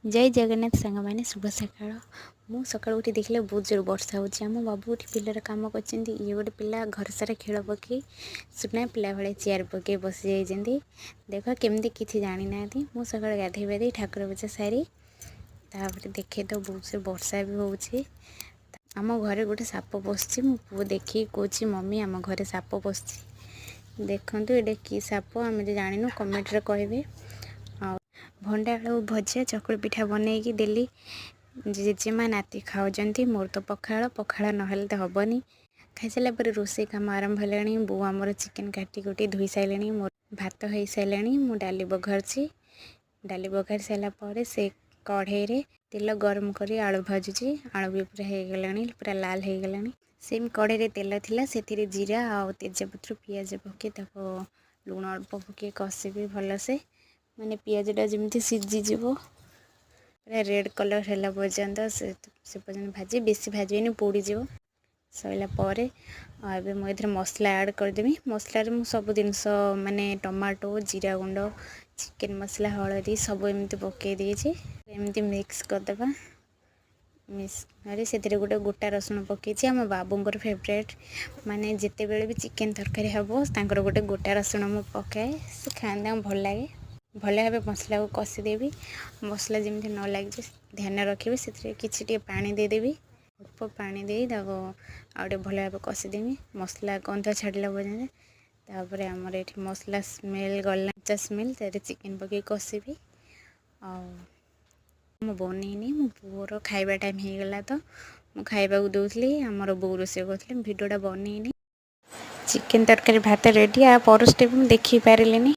ଜୟ ଜଗନ୍ନାଥ ସାଙ୍ଗମାନେ, ଶୁଭ ସକାଳ। ମୁଁ ସକାଳୁ ଉଠି ଦେଖିଲେ ବହୁତ ଜୋର ବର୍ଷା ହେଉଛି। ଆମ ବାବୁ ଉଠି ବିଲରେ କାମ କରୁଛନ୍ତି। ଇଏ ଗୋଟେ ପିଲା ଘର ସାରା ଖେଳ ପକେଇ ସୁନା ପିଲା ଭଳିଆ ଚେୟାର ପକେଇ ବସିଯାଇଛନ୍ତି। ଦେଖ କେମିତି, କିଛି ଜାଣିନାହାନ୍ତି। ମୁଁ ସକାଳୁ ଗାଧୋଇ ପାଧୋଇ ଠାକୁର ପୂଜା ସାରି ତାପରେ ଦେଖେ ତ ବହୁତ ଜୋର ବର୍ଷା ବି ହେଉଛି। ଆମ ଘରେ ଗୋଟେ ସାପ ପଶିଛି। ମୋ ପୁଅ ଦେଖିକି କହୁଛି, "ମମି, ଆମ ଘରେ ସାପ ପଶିଛି।" ଦେଖନ୍ତୁ, ଏଇଟା କି ସାପ ଆମେ ତ ଜାଣିନୁ, କମେଣ୍ଟରେ କହିବେ। ଆଉ ଭଣ୍ଡା ଆଳୁ ଭଜା, ଚକୁଳି ପିଠା ବନେଇକି ଦେଲି। ଜେଜେମା ନାତି ଖାଉଛନ୍ତି। ମୋର ତ ପଖାଳ, ପଖାଳ ନହେଲେ ତ ହେବନି। ଖାଇସାରିଲା ପରେ ରୋଷେଇ କାମ ଆରମ୍ଭ ହେଲାଣି। ବୋଉ ଆମର ଚିକେନ୍ କାଟି କୁଟି ଧୋଇ ସାରିଲେଣି। ମୋର ଭାତ ହେଇସାରିଲାଣି। ମୁଁ ଡାଲି ବଘାରୁଛି। ଡାଲି ବଘାରି ସାରିଲା ପରେ ସେ କଢ଼େଇରେ ତେଲ ଗରମ କରି ଆଳୁ ଭାଜୁଛି। ଆଳୁ ବି ପୁରା ହେଇଗଲାଣି, ପୁରା ଲାଲ ହେଇଗଲାଣି। ସେମ୍ କଢ଼େଇରେ ତେଲ ଥିଲା, ସେଥିରେ ଜିରା ଆଉ ତେଜପତ୍ର, ପିଆଜ ପକାଇ ତାକୁ ଲୁଣ ଅଳ୍ପ ପକାଇ କଷିବି ଭଲସେ, ମାନେ ପିଆଜଟା ଯେମିତି ସିଝିଯିବ, ପୁରା ରେଡ଼୍ କଲର୍ ହେଲା ପର୍ଯ୍ୟନ୍ତ, ସେ ପର୍ଯ୍ୟନ୍ତ ଭାଜି। ବେଶୀ ଭାଜିବେନି, ପୋଡ଼ିଯିବ। ସରିଲା ପରେ ଆଉ ଏବେ ମୁଁ ଏଥିରେ ମସଲା ଆଡ଼୍ କରିଦେବି। ମସଲାରେ ମୁଁ ସବୁ ଜିନିଷ, ମାନେ ଟମାଟୋ, ଜିରା ଗୁଣ୍ଡ, ଚିକେନ୍ ମସଲା, ହଳଦୀ ସବୁ ଏମିତି ପକାଇ ଦେଇଛି। ଏମିତି ମିକ୍ସ କରିଦେବା। ମିକ୍ସ କରି ସେଥିରେ ଗୋଟେ ଗୋଟା ରସୁଣ ପକାଇଛି। ଆମ ବାବୁଙ୍କର ଫେଭରେଟ୍, ମାନେ ଯେତେବେଳେ ବି ଚିକେନ୍ ତରକାରୀ ହେବ, ତାଙ୍କର ଗୋଟେ ଗୋଟା ରସୁଣ ମୁଁ ପକାଏ, ସେ ଖାଆନ୍ତି, ତାଙ୍କୁ ଭଲ ଲାଗେ। ଭଲ ଭାବେ ମସଲାକୁ କଷିଦେବି। ମସଲା ଯେମିତି ନ ଲାଗିଯିବ ଧ୍ୟାନ ରଖିବି। ସେଥିରେ କିଛି ଟିକେ ପାଣି ଦେଇଦେବି। ଅଳ୍ପ ପାଣି ଦେଇ ତାକୁ ଆଉ ଟିକେ ଭଲ ଭାବେ କଷିଦେବି, ମସଲା ଗନ୍ଧ ଛାଡ଼ିଲା ପର୍ଯ୍ୟନ୍ତ। ତାପରେ ଆମର ଏଠି ମସଲା ସ୍ମେଲ୍ ଗଲା, ସ୍ମେଲ୍, ତାରେ ଚିକେନ୍ ପକାଇ କଷିବି। ଆଉ ମୁଁ ବନେଇନି, ମୋ ପୁଅର ଖାଇବା ଟାଇମ୍ ହେଇଗଲା ତ ମୁଁ ଖାଇବାକୁ ଦେଉଥିଲି। ଆମର ବୋଉ ରୋଷେଇ କରୁଥିଲେ, ମୁଁ ଭିଡ଼ିଓଟା ବନେଇନି। ଚିକେନ୍ ତରକାରୀ, ଭାତ ରେଡ଼ି। ଆଉ ପର ଷ୍ଟେପ୍ ମୁଁ ଦେଖେଇ ପାରିଲିନି।